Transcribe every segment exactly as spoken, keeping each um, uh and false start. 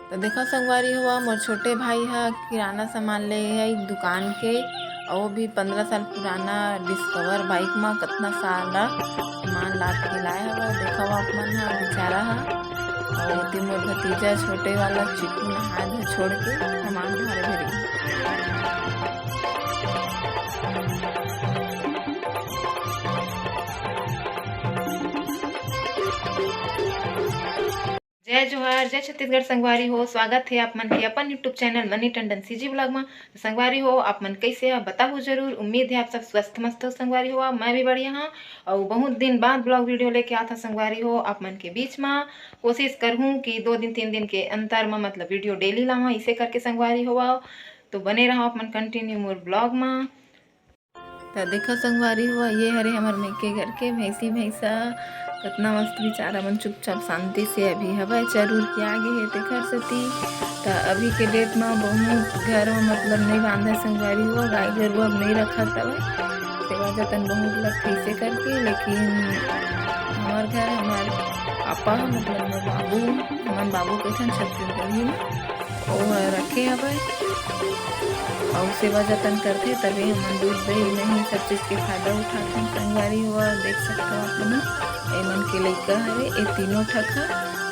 तो देखो संगवारी हो, मोर छोटे भाई ह किराना सामान ले हे एक दुकान के, अउ वो भी पंद्रह साल पुराना डिस्कवर बाइक म कतना सारा सामान लाद के लाए हवय। देखो आप मन ह, बेचारा ह, अउ ओती मोर भतीजा छोटे वाला चिकू नहा धो छोड़ के सामान भरे भरे। जय जोहार, जय छत्तीसगढ़ संगवारी हो। स्वागत हे आप मन के अपन YouTube channel money Tandon CG blog म। तो संगवारी हो, आप मन कैसे ह बताहू जरूर। उम्मीद हे आप सब स्वस्थ मस्त हो संगवारी हो। मैं भी बढ़िया हूँ अउ बहुत दिन बाद ब्लॉग वीडियो लेके आत हूँ संगवारी हो आप मन के बीच म। कोशिश करहूँ कि दो दिन तीन दिन के अंतर म मतलब वीडियो डेली लाऊँ, इसे करके संगवारी हो। तो बने रहो आप मन कंटिन्यू मोर ब्लॉग म। त देखो संगवारी हो, ये हरे हमर मइके घर के भैंसी भैंसा, कतना मस्त बेचारा मन चुपचाप शांति से अभी हवय, चर उर के आगे हे तेखर सेती। त अभी के डेट म बहुत घर म मतलब नइ बांधे संगवारी हो, गाय गरु अब नइ रखत हवय, सेवा जतन बहुत लगथे इसे करके। लेकिन हमर घर, हमर पापा ह, मतलब मोर बाबू, हमन बाबू कहिथन छत्तीसगढ़ी म, ओ ह रखे हवय अउ सेवा जतन करथे, तभे हमन दूध दही मही सब चीज के फायदा उठाथन संगवारी हो। देख सकथव आप मन, एमन के लइका हरे, ए तीनों ठक ह।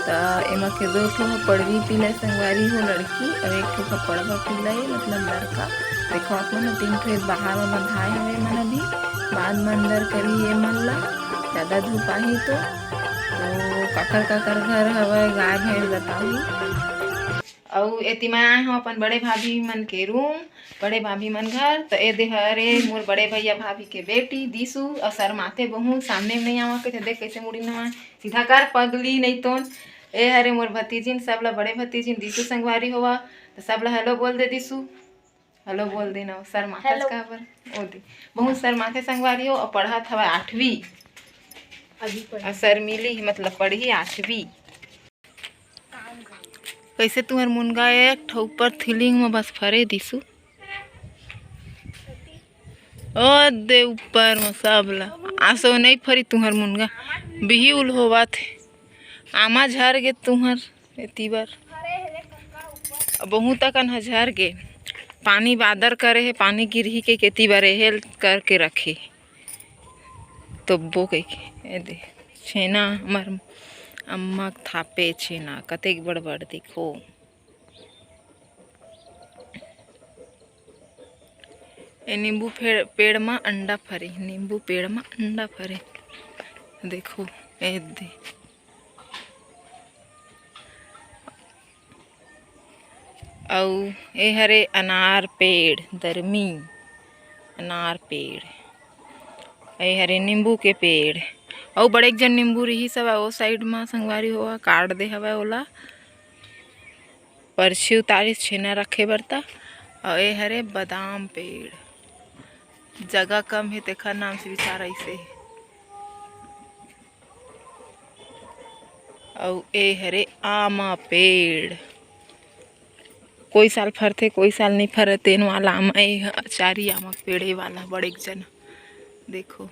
त एमा के दो ठो ह पड़वी पिला संगवारी हो लड़की, अउ एक ठो ह पड़वा पिला ए मतलब लड़का। देखो आप मन, तीन ठो बाहर म बंधाए हवे एमन, अभी बाद म अंदर करही एमन ला, ज्यादा धूप आही तो। तो काकर काकर घर हवय गाय भैंस बताहू। अउ एती मैं आए हूँ अपन बड़े भाभी मन के रूम, बड़े भाभी मन घर। तो ए दे हरे मोर बड़े भैया भाभी के बेटी दिशु, अउ शर्माथे बहुत, सामने में नहीं आवा कथे, देख कैसे मुड़ी नवा सीधा कर पगली नहीं तो। ए हरे मोर भतीजिन, सब ला बड़े भतीजिन दिशु संगवारी होवा, तो सब ला हेलो बोल दे दिशु। हेलो बोल दे ना, शर्माथस हेलो। काबर? ओ दे, बहुत शर्माथे संगवारी हो, अउ पढ़त हवय आठवीं। अभी पढ़ अउ शर्मीली ही, मतलब पढ़ही आठवीं। कैसे तुहर मुनगा एक ठो ऊपर थिलिंग म बस फरे दिसू। ओ दे ऊपर म सब ला। आसो नहीं फरी तुहर मुनगा। बिही उल होवत हे। आमा झर गे तुहर एती बर। अब बहुत अकन ह झर गे। पानी बादर करे हे, पानी गिरही के केती बर एहेल करके रखे। तोब्बो कहिके, ए दे, छेना, हमर अम्मा के थापे छेना, कतेक बड़ बड़ देखो। ए नींबू फेड़, पेड़ म अंडा फरे, नींबू पेड़ म अंडा फरे। देखो, ए दे। अउ ए हरे अनार पेड़, दरमी अनार पेड़। ए हरे नींबू के पेड़। अउ बड़े एक जन नींबू रिहिस हवय ओ side म, संगवारी हो, काट दे हवय ओला। परछी उतारिस छेना रखे बर त। अउ ए हरे बादाम पेड़। जगह कम हे, तेखर नाम से बिचारा अइसे हे। अउ ए हरे आमा पेड़। कोई साल फरथे, कोई साल नहीं फरे, तेन वाला आमा ए ह, चारी आमा के पेड़ ए वाला बड़े एक जन। देखो,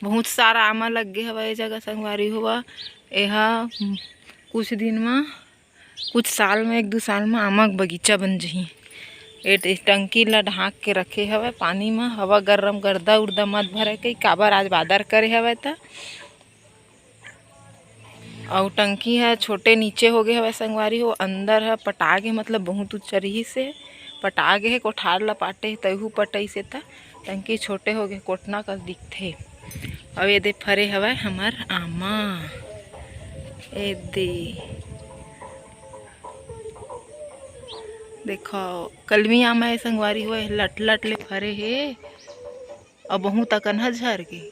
बहुत सारा आमा लग गे हवय ए जगह, संगवारी होवा। ए ह कुछ दिन म, कुछ साल म, एक दू साल म आमा के बगीचा बन जही। ए ट-, टंकी ला ढांक के रखे हवय पानी म, हवा गरम गर्दा उर्दा मत भरे कही, काबर आज बादर करे हवय त। अउ टंकी ह छोटे नीचे होगे हवय संगवारी हो, अंदर ह पटा गे, मतलब बहुत ऊंचा रिहिस हे, पटा गे हे, कोठार ला पाटे हे, तहू पटइस हे त टंकी छोटे होगे, कोटना कस दिखथे। अउ एदे फरे हवय हमर आमा, एदे देखो, कलमी आमा हे संगवारी हो, लट लट ले फरे हे, अउ बहुत अकन ह झर गे।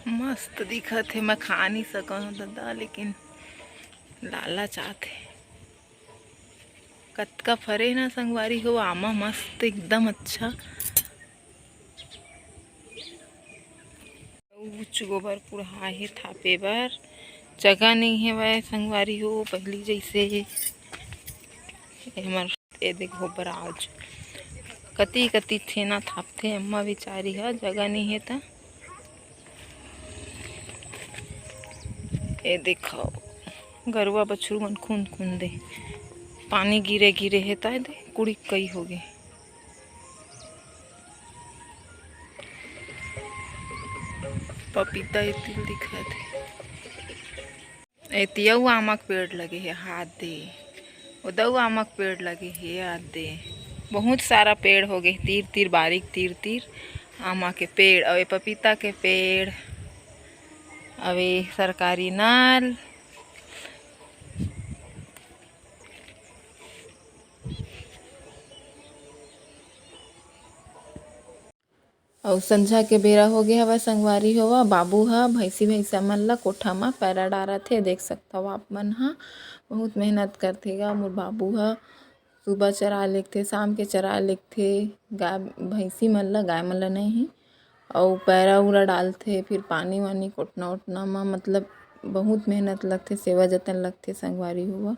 मस्त दिखत हे, मैं खा नहीं सकत हूँ ददा, लेकिन लालच आत हे। कतका फरे ना संगवारी हो, आमा मस्त एकदम अच्छा। उच गोबर कुढ़ा हे थापे बर, जगह नइ हेवय संगवारी हो, पहिली जइसे। ए हमर, ए देख गोबर आज कति कति थेना थापथे अम्मा बिचारी ह, जगह नइ हे त। ए देखव, गरुवा बछरू मन खुंद खुंद दे, पानी गिरे गिरे हे त ए दे कुड़िक कई होगे। पपीता ए तिल दिखत हे। एती अउ आमा के पेड़ लगे हे, हाथ दे। ओ दऊ आमा के पेड़ लगे हे, हाथ दे। बहुत सारा पेड़ होगे हे, तीर तीर बारीक, तीर तीर आमा के पेड़, अउ ए पपीता के पेड़, अउ ए सरकारी नल। अउ संझा के बेरा होगे हवय संगवारी हो, बाबू ह भैंसी भैंसा मन ल कोठा म पैरा डारत हे। देख सकथव आप मन ह, बहुत मेहनत करथे गा मोर बाबू ह। सुबह चरा लेगथे, शाम के चरा लेगथे गाय भैंसी मन ल, गाय मन ल नइ ही। अउ पैरा उरा डालथे, फिर पानी वानी कोटना उटना म, मतलब बहुत मेहनत लगथे, सेवा जतन लगथे संगवारी हो।